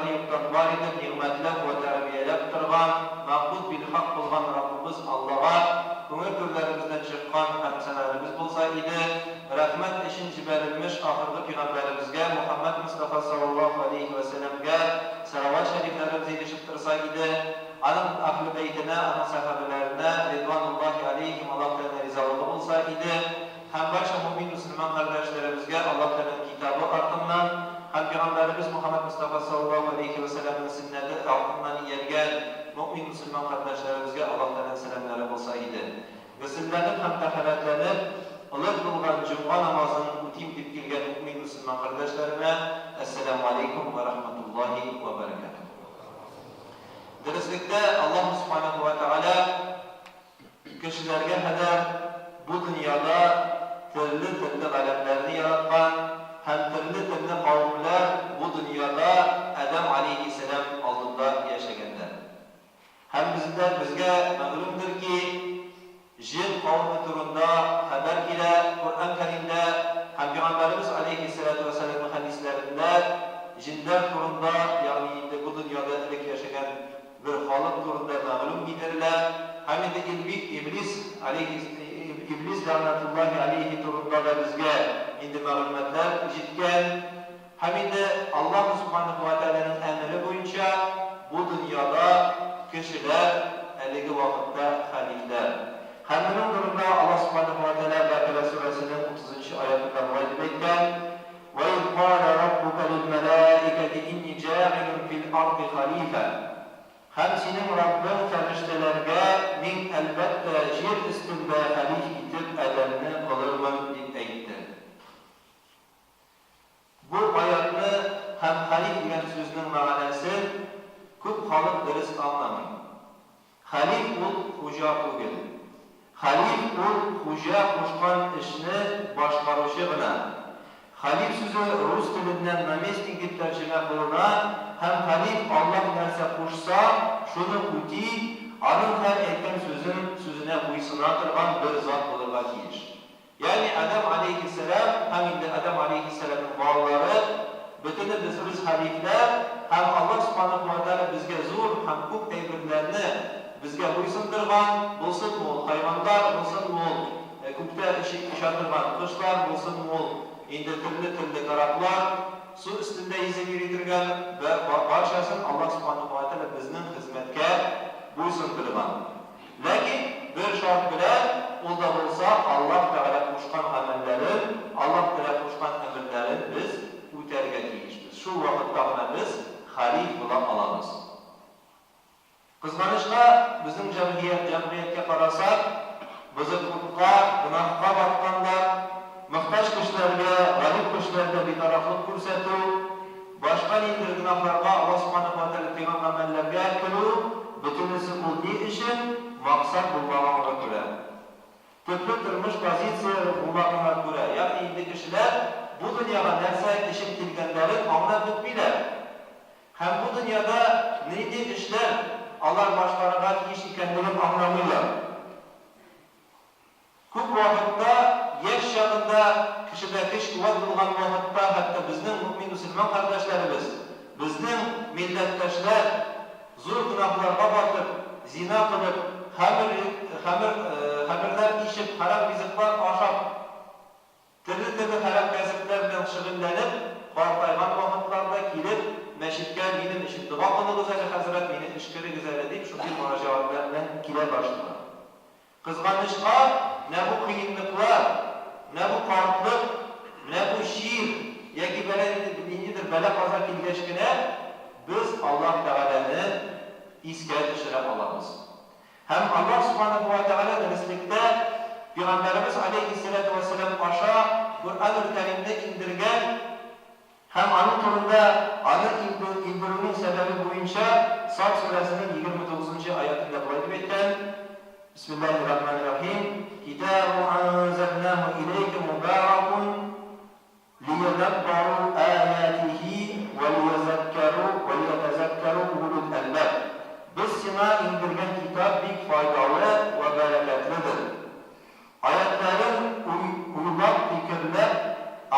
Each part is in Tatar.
дөньяларны юктан бар итеп, нигъмәтләп вә тәрбияләп торган, мәгъбуд билхак булган Раббыбыз Аллага күңел түрләребездән чыккан хәмд-сәналәребез булса иде, рәхмәт өчен җибәрелмеш ахыргы пигамбәребезгә Мухәммәд Мостафа саллаллаһу галәйһи вә сәлләмгә салават шәрифләребез ирешеп торса иде, аның әһле бәйтенә, аның сәхабәләренә ридвануллаһи аләйһим Аллаһ Тәгаләнең ризалыгы булса иде. Һәм барча мөэмин-мөселман кардәшләребезгә Аллаһ Тәгаләнең Китабы артыннан һәм Пәйгамбәребез Мөхәммәд Мостафа салләллаһу галәйһи вә сәлләмнең сөннәте артыннан ияргән мөэмин-мөселман кардәшләребезгә Аллаһ Тәгаләнең сәламнәре булса иде. Госелләнеп һәм тәһарәтләнеп, олуг булган җомга намазын үтим дип килгән мөэмин-мөселман кардәшләремә, Әссәламү галәйкүм вә рахматуллаһи вә бәрәкәтүһ. Дөреслектә, Аллаһу Сүбхәнәһү вә Тәгалә Кешеләргә кадәр бу дөньяда төрле-төрле галәмнәрне яраткан һәм төрле-төрле кавемләр бу дөньяда Адәм аләйһиссәлам алдында яшәгәннәр. Һәм бездә безгә мәгълүмдер ки, җен кавеме турында хәбәр килә Коръән Кәримдә һәм Пәйгамбәребез аләйһиссәлатү вәссәламнең хәдисләрендә җеннәр турында, ягъни инде бу дөньяда элек яшәгән Бер халык турында мәгълүм китерелә, һәм инде Иблис, Иблис ләгънәтуллаһи алейһи турында да безгә инде мәгълүматлар җиткән. Һәм инде Аллаһу сүбхәнәһү вә Тәгаләнең әмере буенча бу дөньяда кешеләр әлеге вакытта хәлифләр. Һәм моның турында Аллаһ сүбхәнәһү вә Тәгалә Бәкарә сүрәсенең утызынчы аятында болай дип әйткән, Вә из калә раббука лил-мәләикәти инни җагилун фил арди халифә. Һәм синең Раббың фәрештәләргә, Мин, әлбәттә, җир өстендә хәлиф итеп Адәмне кылырмын, дип әйтте. Бу аятны һәм хәлиф дигән сүзнең мәгънәсен күп халык дөрес аңламый. Хәлиф ул хуҗа түгел. Хәлиф ул хуҗа кушкан эшне башкаручы гына. Хәлиф сүзе рус теленнән наместник дип тәрҗемә кылына һәм хәлиф Аллаһ нәрсә кушса, шуны үти, аның һәр әйткән сүзен сүзенә буйсына торган бер зат булырга тиеш. Ягъни Адәм аләйһиссәлам һәм инде Адәм аләйһиссәламнең балалары, бөтенебез без хәлифләр һәм Аллаһ Сүбхәнәһү вә Тәгалә безгә зур һәм күп әйберләрне безгә буйсындырган, булсынмы ул хайваннар, булсынмы ул күктә оча торган кошлар, булсынмы ул инде төрле-төрле кораблар, су өстендә йөзеп йөри торган, барчасын Аллаһ Сүбхәнәһү вә Тәгалә безнең хезмәткә буйсындырган. Ләкин бер шарт белән, ул да булса, Аллаһ Тәгалә кушкан гамәлләрен, Аллаһ Тәгалә кушкан әмерләрен без үтәргә тиешбез. Шул вакытта гына без хәлиф була алабыз. Кызганычка, безнең җәмгыять, җәмгыятькә карасак, бозыклыкка, гөнаһка батканнар, мохтаҗ кешеләргә, гарип кешеләргә битарафлык күрсәтү, Башка ниндидер гөнаһларга, Аллаһ Сүбхәнәһү вә Тәгалә тыйган гамәлләргә керү, бөтенесе ул ни өчен? Максат булмаганга күрә. Төпле тормыш позицияләре булмаганга күрә. Ягъни инде кешеләр бу дөньяга нәрсә өчен килгәннәрен аңлап бетмиләр. Һәм бу дөньяда нинди эшләр алар башкарырга тиеш икәнлеген аңламыйлар. Күп вакытта, яшь чагында, кешедә көч-куәт булган вакытта хәтта безнең мөэмин-мөселман кардәшләребез, безнең милләттәшләр зур гөнаһларга батып, зина кылып, хәмер, хәмер, хәмерләр эчеп, хәрам ризыклар ашап, Төрле-төрле хәрам кәсепләр белән шөгыльләнеп, картайган вакытларда килеп, мәчеткә минем өчен дога кылыгыз әле, хәзрәт, мине өшкерегез әле, дип шундый мөрәҗәгатьләр белән килә башлыйлар. Кызганычка, менә бу кыенлыклар, менә бу картлык, менә бу чир яки бәла ниндидер бәла-каза килгәч кенә, без Аллаһ Тәгаләне искә төшерә алабыз. Һәм Аллаһ Сүбхәнәһү вә Тәгалә дөреслектә Пәйгамбәребез галәйһиссәләтү вәссәлам аша Коръәнүл Кәримне иңдергән һәм аның турында аны иңдерүнең сәбәбе буенча Сад сүрәсенең 29 нчы аятендә болай дип әйткән, Бисмиллаһир рахманир рахим, Китабун анзалнаху иләйкә мубаракун Лиядәббару аятихи вә лиязәккәру вә лиятәзәккәру улул әлбаб. Без сиңа иңдергән китап бик файдалы вә бәрәкәтледер. Аятьләрен уй уйлап фикерләп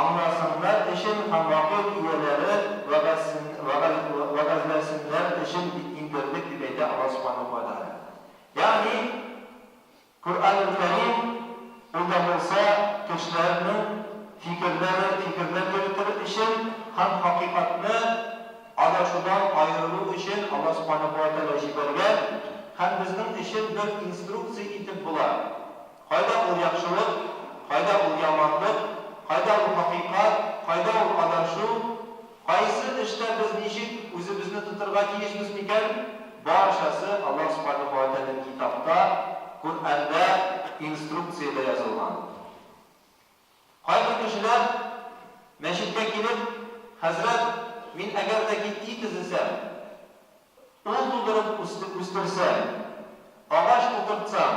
аңласыннар өчен һәм гакыйл ияләре вәгазьсен вәгазь вәгазь. хакыйкатьне адашудан аерылу өчен Аллаһ Субханаһу ва Тәгалә җибәргән һәм безнең өчен бер инструкция итеп була. Кайда ул яхшылык, кайда ул яманлык, кайда ул хакыйкать, кайда ул адашу, кайсы эштә без ничек үзебезне тотырга тиешбез микән, барчасы Аллаһ Субханаһу ва Тәгаләнең Китапта, Коръәндә, инструкциядә язылган. Кайбер кешеләр мәчеткә килеп, Хәзрәт, мин әгәр дә ки өй төзесәм, ул тудырып үстерсәм, агач утыртсам,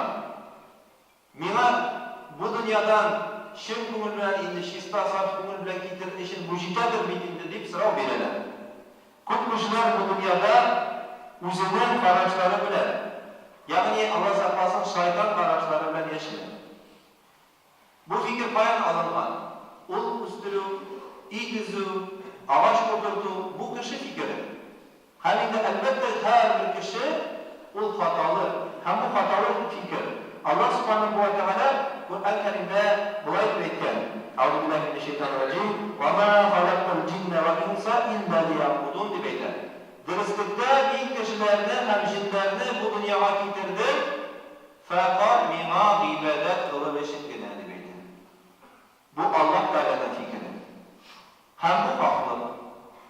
миңа бу дөньядан чын күңел белән инде чиста, саф күңел белән китер өчен бу җитәдер бит инде, дип сорау бирәләр. Күп кешеләр бу дөньяда үзенең карашлары белән, ягъни, Алла сакласын, шайтан карашлары белән яшиләр. Бу фикер каян алынган? Ул үстерү, өй төзү, агач утырту, бу кеше фикере. Һәм инде, әлбәттә, һәрбер кеше ул хаталы, һәм бу хаталы фикер. Аллаһ Субханаһу вә Тәгалә Коръән Кәримдә болай дип әйткән, Әгъузу биллаһи минәш-шәйтанир раҗим, Вә мә халәктул җиннә вәл инса илля лиягъбудун дип әйтә. Дөреслектә, мин кешеләрне һәм җеннәрне бу дөньяга китердем, Фәкать миңа гыйбадәт кылыр өчен генә, дип әйтә. Бу Аллаһ Тәгаләнең фикере. Һәм бу хаклык.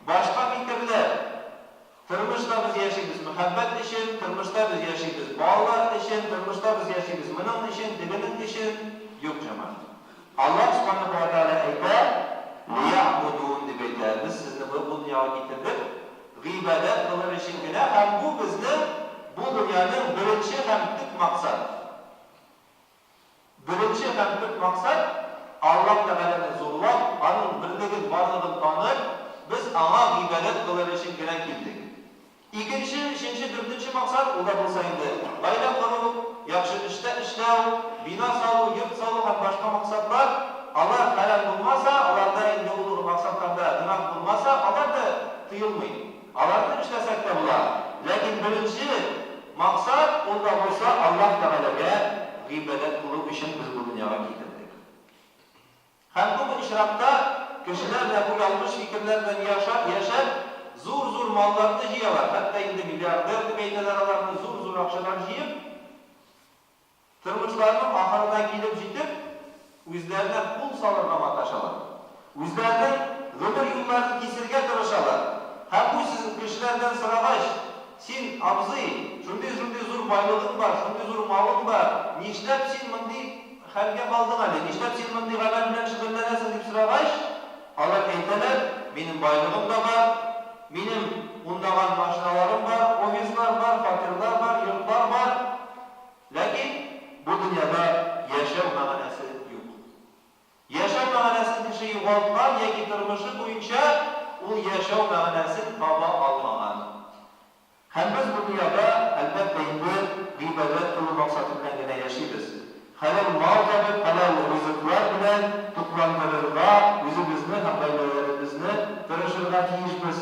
Башка фикерләр, тормышта без яшибез мәхәббәт өчен, тормышта без яшибез балалар өчен, тормышта без яшибез моның өчен, тегенең өчен, юк, җәмәгать. Аллаһ Субханаһу ва Тәгалә әйтә, Лиягъбудун, дип әйтә, без сезне бу дөньяга китердек, гыйбадәт кылыр өчен генә һәм бу безнең бу дөньяның беренче һәм төп максат. Беренче һәм төп максат, Аллаһ Тәгаләне зурлап, Аның берлеген, барлыгын танып, без Аңа гыйбадәт кылыр өчен генә килдек. Икенче, өченче, дүртенче максат, ул да булса инде гаилә кору, яхшы эштә эшләү, бина салу, йорт салу һәм башка максатлар, алар хәрам булмаса, аларда инде ул максатларда гөнаһ булмаса, алар да тыелмый. Аларны эшләсәк тә була. Ләкин беренче максат, ул да булса Аллаһ Тәгаләгә гыйбадәт кылу өчен без бу дөньяга китердек. Һәм күп очракта кешеләр дә бу ялгыш фикерләр белән яшәп, зур-зур малларны җыялар, хәтта инде миллиардер дип әйтәләр аларны, зур-зур акчалар җыеп, тормышларының ахырына килеп җитеп, үзләренә кул салырга маташалар. Үзләренең гомер юлларын кисергә тырышалар. Һәм бу кешеләрдән сорагач, Син, абзый, шундый-шундый зур байлыгың бар, шундый зур малың бар, нишләп син мондый хәлгә калдың әле, нишләп син мондый гамәл белән шөгыльләнәсең, дип сорагач, алар әйтәләр, минем байлыгым да бар, минем ундаган машиналарым бар, офислар бар, фатирлар бар, йортлар бар, ләкин бу дөньяда яшәү мәгънәсе юк. Яшәү мәгънәсен кеше югалткан яки тормышы буенча ул яшәү мәгънәсен таба алмаган. Һәм без бу дөньяда, әлбәттә инде, гыйбадәт кылу максаты белән генә яшибез. Хәләл мал табып, хәләл ризыклар белән тукландырырга үзебезне һәм гаиләләребезне тырышырга тиешбез.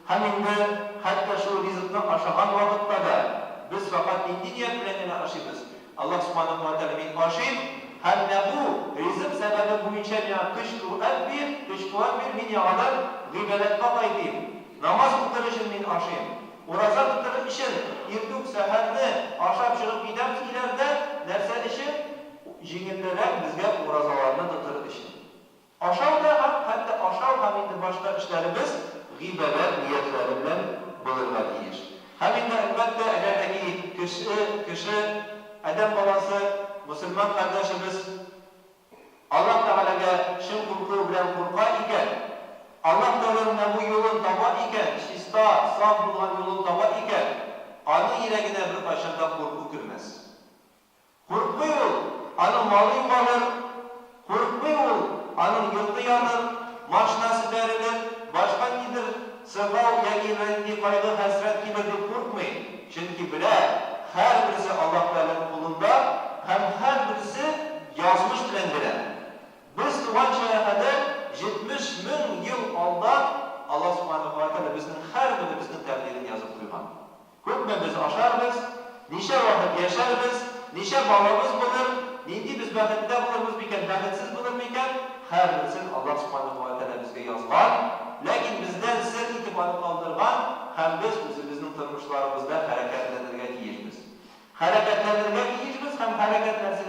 Һәм инде хәтта шул ризыкны ашаган вакытта да без фәкать нинди ният белән генә ашыйбыз? Аллаһ Субханаһу ва Тәгалә, мин ашыйм, һәм менә бу ризык сәбәбе буенча миңа көч-куәт бир, көч-куәт бир, мин яңадан гыйбадәткә кайтыйм. Намаз укыр өчен мин ашыйм. Ураза тотыр өчен иртүк сәхәрне ашап чыгып китәбез өйләрдән, нәрсә өчен? Җиңеллерәк безгә уразаларны тотыр өчен. Ашау да һәм хәтта ашау һәм инде башка эшләребез гыйбадәт ниятләре белән булырга тиеш. Һәм инде, әлбәттә, әгәр дә ки кеше, кеше, адәм баласы, мөселман кардәшебез Аллаһ Тәгаләгә чын курку белән курка икән, Аллаһ Тәгаләнең менә бу юлын таба икән, чиста, саф булган юлын таба икән, аның йөрәгенә беркайчан да курку кермәс. Курыкмый ул, аның малы югалыр, курыкмый ул, аның йорты яныр, машинасы бәрелер, башка ниндидер сырхау яки бернинди кайгы-хәсрәт килер дип куркмый, чөнки белә, һәрберсе Аллаһ Тәгаләнең кулында һәм һәрберсе язмыш белән генә. Без туганчага кадәр 70 мең ел алдан Аллаһ Субханаһу ва Тәгалә безнең һәрберебезнең тәкъдирен язып куйган. Күпме без ашарбыз, ничә вакыт яшәрбез, ничә балабыз булыр, нинди без бәхеттә булырбыз микән, бәхетсез булыр микән, һәрберсен Аллаһ Субханаһу ва Тәгалә безгә язган. ләкин бездән сер итеп аны калдырган һәм без үзебезнең тормышларыбызда хәрәкәтләнергә тиешбез. Хәрәкәтләнергә тиешбез һәм хәрәкәтләнсәк.